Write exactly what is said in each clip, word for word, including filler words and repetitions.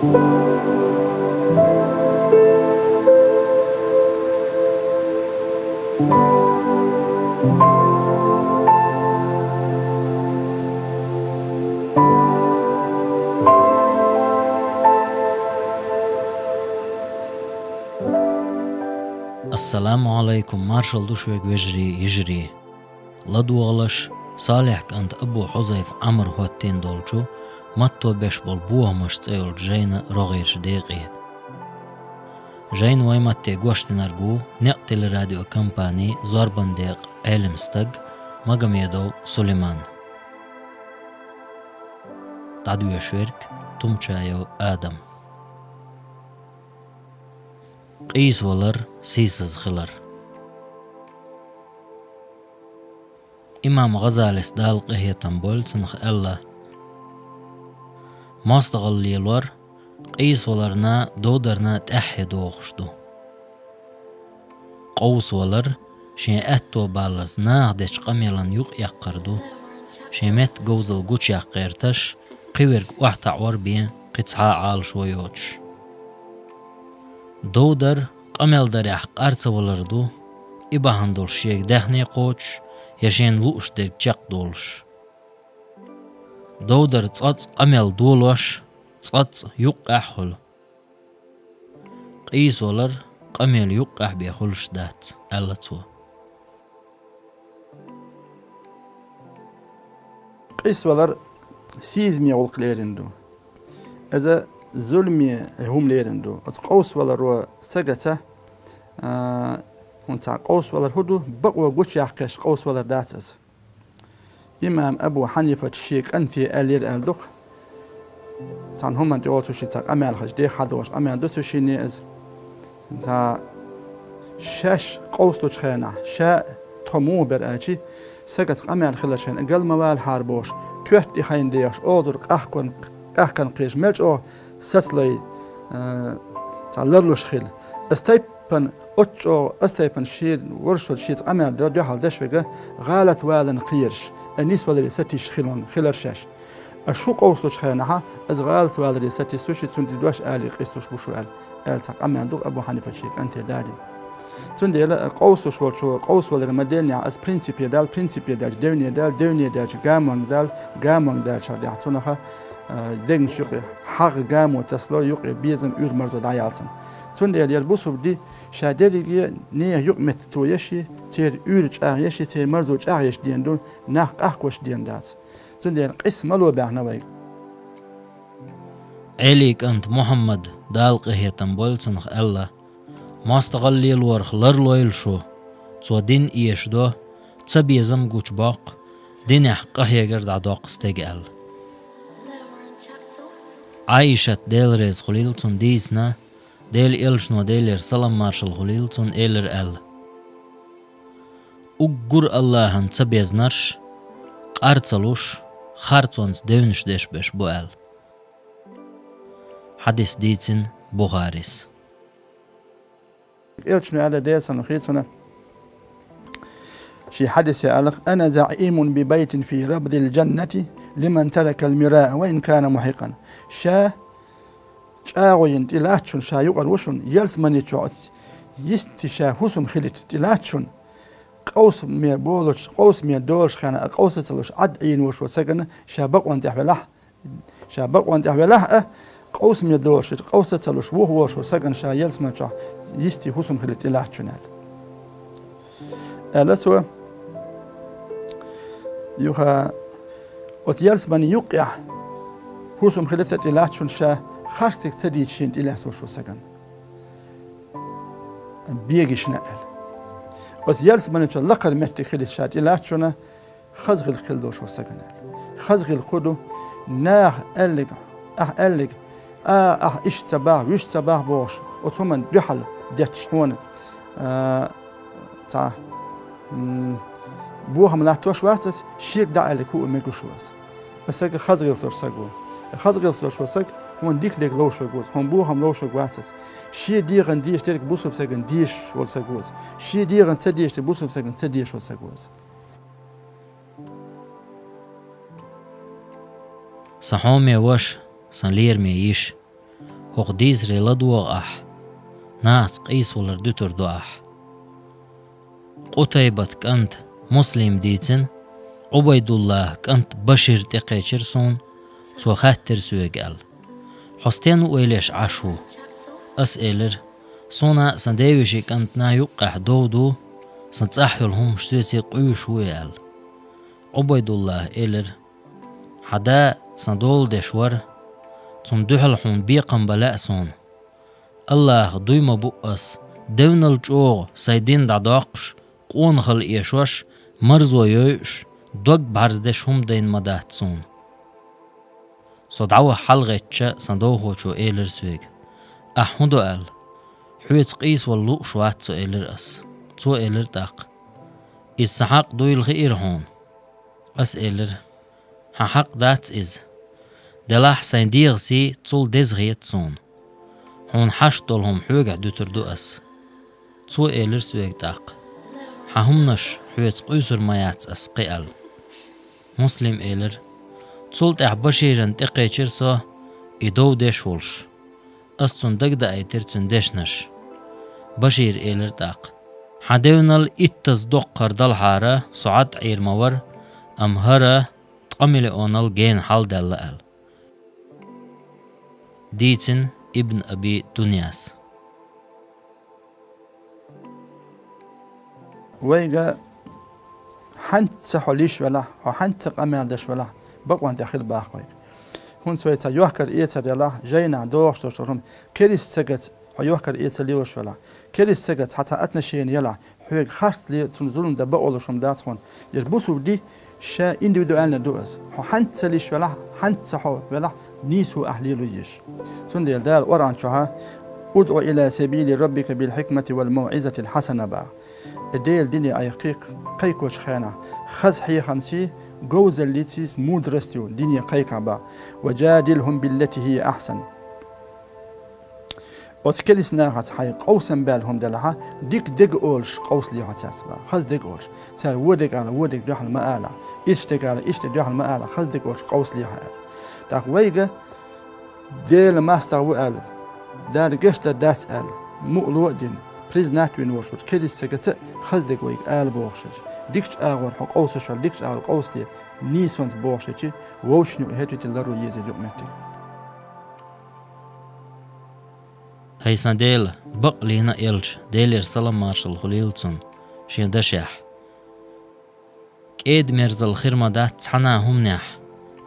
Ассаламу Ӏалайкум, маршалла ду шуьга, вежарий, йижарий. ЛадогӀалаш Салихь кӀант Абу Хьузайф Ӏамар хӀоттийна долчу «Матто беш болу бохамаш» цӀе йолчу жайна рогӀерчу декъе. Жайна вайн матте гочдинарг ву некъ телерадиокомпани «Зорбан декъа» Ӏелам стаг Магомедов Сулейман. ДӀадоьшуш верг Тумчаев Адам. Къийсавалар, сийсаза хилар. Имам ГӀазалис, Дала къинхетам бойла цунах, аьлла: «МостагӀалла лелор, къийсаваларна, довдарна тӀаьххье догӀуш ду. Къовсавалар шен аьтто балларца наха дечу къамелан юкъаяккхар ду, шен меттан говзалла гучуяккха гӀерташ, кхин верг охьатаӀор бен кхин цхьа а Ӏалашо йоцуш. Довдар къамел дарехь къар ца валар ду, и бахьана долуш шега даьхне кхочуш я шена лууш дерг чекхдолуш. Довдар цкъацкъа къамел долош, цкъацкъа юккъехь хуьлу. Къийсавалар къамел юккъехь бен хуьлуш дац», — аьлла цо. Къийсавалар сийсаза гӀуллакх лерина ду. Иза зуламе хӀума лерина ду. Оцу къовсаваларо стагаца, а, хӀунда аьлча къовсавалар хӀун ду, бакъо гучуяккхеш къовсавалар дац иза. Имам Абу Хьанифат шен кӀанте аьллера аьлла ду-кх. Цхьана хӀуманна тӀехь цу шен цхьа къамел хезча, дехьа догӀуш къамел ду цу шинне иза. Цхьа шаьш къовсалучу хенахь, ша тхо муха бара аьлча, сагаца къамел хиларшехь, гал ма валахьара бохуш, коьрта тӀе хайна дехаш, озур къахкан, къахкан кхераш мел чӀогӀа сацалой, а, цхьа ларлуш хила. Ас тайпана, оцу чӀогӀа ас тайпана шен варшал шеца къамел дан дуьхьал деш верг гӀалат валарна кхераш, а, нисваларе сатуьйсуш хилон, хилар шаьш. А шу къовсалучу хенахь, ас гӀалат валаре сатуьйсуш, цунна тӀе дош алий къийсалуш бу шу аьлла, аьлла цхьа къамел ду Абу Хьанифат шен кӀанте далийна. Цундела къовсалуш волчо къовсавалар ма деллинехь, ас принципе дала, принципе даьлча, девне дала, девне даьлча, гамонга дала, гамонга даьлча дехьа цунах, а, дегнаш юкъе хьагӀ гамо тасало, юкъе безам, уьйр, марзо дӀаялцам. Цундела яра бусулба дин ша дерриге нехан юкъаметтиг тоеш, церан уьйр чӀагӀъеш, церан марзо чӀагӀъеш дийна ду, нах къахкош дийна дац. Цундела къийса мало баьхна вайга. Ӏелин кӀант Мухьаммад, Дала къинхетам бойла цунах, аьлла: «МостагӀалла лелорах ларлойла шу, цо дин эшадо, цабезам гучубоккху, динехь къахьегар дӀадоккху стеган», — аьлла. Ӏайшат, Дела реза хуьлийла цунна, дийцина, Делан элчано, Делера салам-маршалла хуьлийла цунна, элира аьлла: «Уггар АллахӀан ца безнарш къар ца луш, харцонца девнаш деш берш бу», — аьлла. Хьадис дийцина Бухарис. Элчано аьлла, Делан салам хуьлийла цунна, шен хьадисе аьлла: «Ана заӀимун би байтин фи рабдил джаннати лиман таракал мираа ва ин кана мухьикъан». Ша чӀагӀо йина тӀелаьцначунна ша юкъара ву шуна, ялсамани чохь оцу йисте ша хӀусам хилийта тӀелаьцначунна, къовсаме болуш, къовсаме долуш хенахь а къовса ца луш Ӏад Ӏийна волуш волу сагана ша бакъонна тӀехь велахь, ша бакъонна тӀехь велахь а, къовсаме долуш, къовса ца луш вуха волуш волу сагана ша ялсамани чохь йисте хӀусам хилийта тӀелаьцначунна аьлла. Аьлла цо, юха оцу ялсамани юккъехь хӀусам хилийта тӀелаьцначунна ша харцдерг ца дийцича шена тӀелаьцна волуш волу сагана. Бегийша аьлла. Оцу ялсамани чохь лакхара меттиг хилийта ша тӀелаьцначунна хаза гӀиллакх хила долуш волу сагана аьлла. Хаза гӀиллакх хӀун ду? Наха аьлларг, ахь аьлларг, а, ахь иштта ца боху, вуьшта ца боху бохуш, оцу хӀуманна дуьхьал детташ хьуна, а, цхьа, м, бохам латтош вац ас, шега дӀааьлларг хӀун а мегаш ву ас. Ас сага хаза гӀиллакх долуш саг ву. Хаза гӀиллакх долуш волу саг хьуна дика дерг ловш верг ву ас, хьуна бохам ловш верг вац ас. Шен дегӀан дезаш дерг бусулба сагана дезаш волу саг ву ас. Шен дегӀан ца дезаш дерг бусулба сагана ца дезаш волу саг ву ас. Сан хьоме ваша, сан лераме йиша, хӀокху дийцаре ладогӀа ахь, нахаца къийсавалар дуьтур ду ахь. Къутайбат кӀанта Муслима дийцина, Ӏубайдуллахь кӀанта Башир тӀекхечира суна, цо хаьттира соьга аьлла: «Хьо стен ву вайлеш Ӏаш ву?» Ас элира: «Суна а сан девешин кӀантана юккъехь дов ду, сан цӀахь йолу хӀумаш соьций къуьйсуш ву», – аьлла. Ӏубайдуллахь элира: «Хьан да сан дола деш вара, цунна дуьхьал хьуна бекхам бан лаьа суна. Аллахах дуй ма бу ас, девнал чӀогӀа сайн дин дӀадоккхуш, къонахалла эшош, марзо йойуш, дог бӀаьрзе деш хӀума дайна ма дац суна». Со дӀаваха хьалагӀеттича, сан довхочо элира соьга: «Ахь хӀун до?» – аьлла. «Хьоьца къийсавала лууш вац со», – элира ас. Цо элира тӀаккха: «Иза сан хьакъ дуйла хиира хьуна?» Ас элира: «Хьан хьакъ дац иза. Делахь сайн дегӀан сий цул деза хета суна. Хьуна хьашт долу хӀума хьоьгахь дуьтур ду ас». Цо элира соьга тӀаккха: «Хьан хӀуманаш хьоьца къуьйсур ма яц ас кхин», – аьлла. Муслим элира: «Цул тӀаьхьа Баширна тӀекхечира со, и дов деш волуш. Ас цунна дагадаийтира цуьнан дешнаш». Башира элира тӀаккха: «Хьан девнал иттаза доккхара далахьара, со Ӏад Ӏийр ма вара, амма хӀара ткъа миллионал гена хьалдаьлла», – аьлла. Дийцина Ибн Аби Дуньяс. Вайга хьанца хьо лиш велахь, хьо хьанца къамел деш велахь, бакъонан тӀехь хила баккха вайга. ХӀинца вай цхьа йохкар-эцар елахь, жайнахь догӀуш долуш долу хӀума, керист стагаца хьо йохкар-эцар лелош велахь, керист стагаца хьан цхьа отношение елахь, хьоьга харц ле, цунна зулам дан бакъо луш хӀума дац хьуна. Яра бусулба дин ша индивидуально ду аса. Хьо хьанца лиш велахь, хьанца хьо велахь, нийсо ахь лело езаш. Цундела Дала Къуръан чохь: «УдӀу иля сабили раббика бил хьикмати вал мавъизатил хьасана», – бах. И Делан дине айхкхий кхайкхочу хенахь, хаза хьехамций, говзаллиций, мудростью дине кхайкхахь бах. «Ва жадилхум биллати хия ахьсан». Оцу керист нахаца хьайн къовсам баьлла хӀума делахьа, дика дега олуш къовсале хьо цаьрца бах. Хаза дега олуш. Цара вон дега ала, вон дега дуьхьал ма ала. Иштта дега ала, иштта дега дуьхьал ма ала, хаза дега олуш къовсале хьо аьлла. ТӀаккха вайга Дела мастагӀа ву аьлла, Дала гечдар дац аьлла, мукъало а дина, признать вина волуш волчу керист стагаца а хаза дега вайга ала бохуш хилча, дикачу агӀор хьо къовсуш велахь, дикачу агӀор къовсале, нийсонца бохуш хилча, вовшашна юкъа хӀетте ларъян еза юкъаметтиг. ХӀай сан Дела, бакълийна а элча, Делера салам-маршалла хуьлийла цунна, шен дашехь: «КӀеда-мерзалла хир ма дац цхьана а хӀуманехь,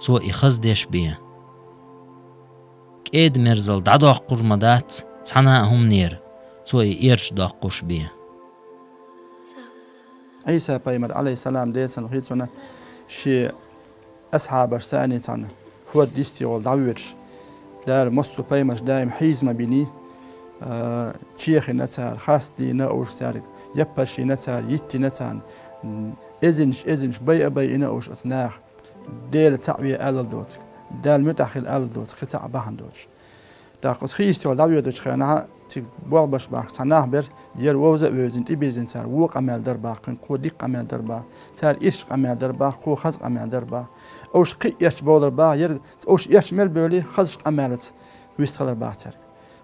цо и хаза деш бен. КӀеда-мерзалла дӀадоккхур ма дац цхьана а хӀуманера, цо и эрча доккхуш бен». Ӏийса-пайхамар, Ӏалайхиссалам, Делан салам хуьлда цунна, шен асхьабашца цхьаьна хӀордан йисте гӀолла дӀавоьдуш, Дала массо а пайхамарш даим хьийза ма биний, а, чехийна цара, хастийна уьш цаьрга, яппарш йина цара, йиттина царна, м, эзарнаш, эзарнаш байа а байина уьш оцу наха, Дела цхьаъ ве алал доцург, Далла муьтӀахь хила алал доцург, кхин цхьа а бахьана доцуш. ТӀаккха оцу хьийза йисте гӀолла дӀавоьдучу хенахь, цига болх беш бахка цхьа нах бара, яра вовза а вевзина, тӀебирзина цара вон къамел дар бах, кхин кхо дика къамел дар бах, цара иштта къамел дар бах, кхо хаза къамел дар бах. Уьш кхин а эрча бовлар бах, яра уьш эрча мел бевлли, хазачу къамелаца вистхилар бах цаьрга.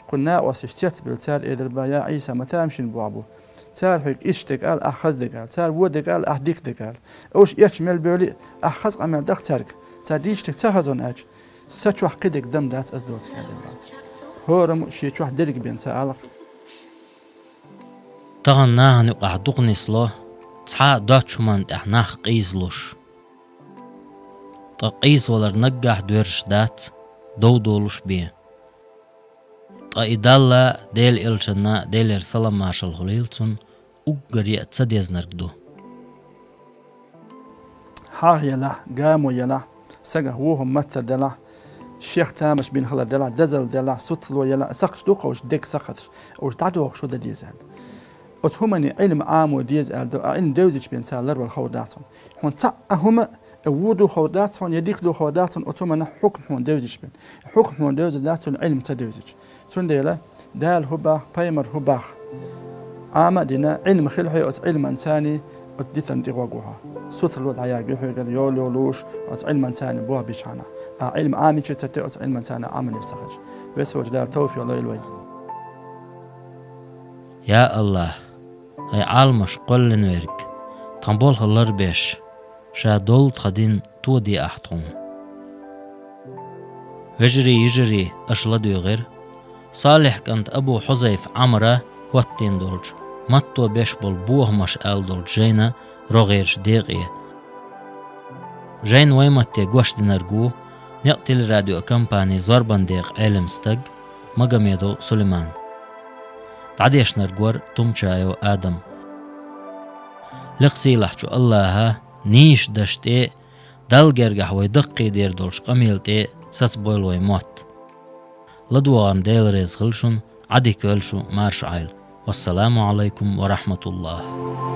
Кху накъосташа цецбевлла, цара элира бах: «Я Ӏийса, ма тамашийна болх бу. Цара хьоьга иштта дега ала, ахь хаза дега ала. Цара вон дега ала, ахь дика дега ала. Уьш эрча мел бевлли, ахь хаза къамел даха цаьрга. Цара дийцича дерг ца хазонна аьлча, сан чохь кхин дега дам дац ас доцург», – аьлла бах. ХӀораммо шен чохь дерг бен ца алакх. Тахана нахана юкъахь дукха нисло, цхьа а доцчу хӀуманна тӀехь нах къийсалуш. Ткъа къийсавалар наггахь доьрзуш дац, дов долуш бен. Ткъа и Далла, Делан элчанна, Делера салам-маршалла хуьлийла цунна, уггаре а ца дезнарг ду. ХьагӀ елахь, гамо елахь, сагах вон хӀума маттар делахь, шех тамаш бина хилар делахь, дозалла делахь, суцало елахь, сакхташ ду-кх уьш, дега сакхташ, уьш дӀадохуш дан деза аьлла. Оцу хӀуманийн Ӏилма Ӏамо деза аьлла ду, а Ӏилма девзича бен цара ларвала ховр дац хьуна. Хьуна цхьа а хӀума а вон ду ховр дац хьуна, я дика ду ховр дац хьуна, оцу хӀуманна хьукм хьуна девзича бен. Хьукм хьуна девзар дац цунна Ӏилма ца девзича. Цундела Дала хӀун бах, пайхамар хӀун бах, Ӏама а дина, Ӏилма хила хьоьга оцу Ӏилманца, оцу дитарна тӀе гӀоргва хьо. Суцало дӀаягайо хьоьгара, йолу-йолуш оцу Ӏилманца болх бичхьана. А Ӏилма Ӏамийча ца тоьу, оцу Ӏилманца царна Ӏамал яр ца хилча. Веза волчу Дала тавфикъ лойла вай. Я АллахӀ, хӀай Ӏаламаш кхоьллина верг, тхан болх ларбеш, ша долу тхан дин тоде ахь тхуна. Вежарий, йижарий, аша ладуьйгӀира Салихь кӀант Абу Хьузайф Ӏамара хӀоттийна долчу «Матто беш болу бохамаш» аьлла долчу жайна рогӀерачу декъе. Жайна вай матте гочдинарг ву некъ телерадиокомпани «Зорбан декъа» Ӏелам стаг Магомедов Сулайман. ДӀадешнарг вара Тумчаев Адам. Лекха сийлахьчу АллахӀа нийса дашна тӀе, Далла гергахь вай даккхийдер долчу къамел тӀе сацабойла вай мотт. ЛадогӀарна Дела реза хила шуна, Ӏадика йойла шу, марша Ӏойла. Вассаламу Ӏалайкум ва рахьматуллахӀ.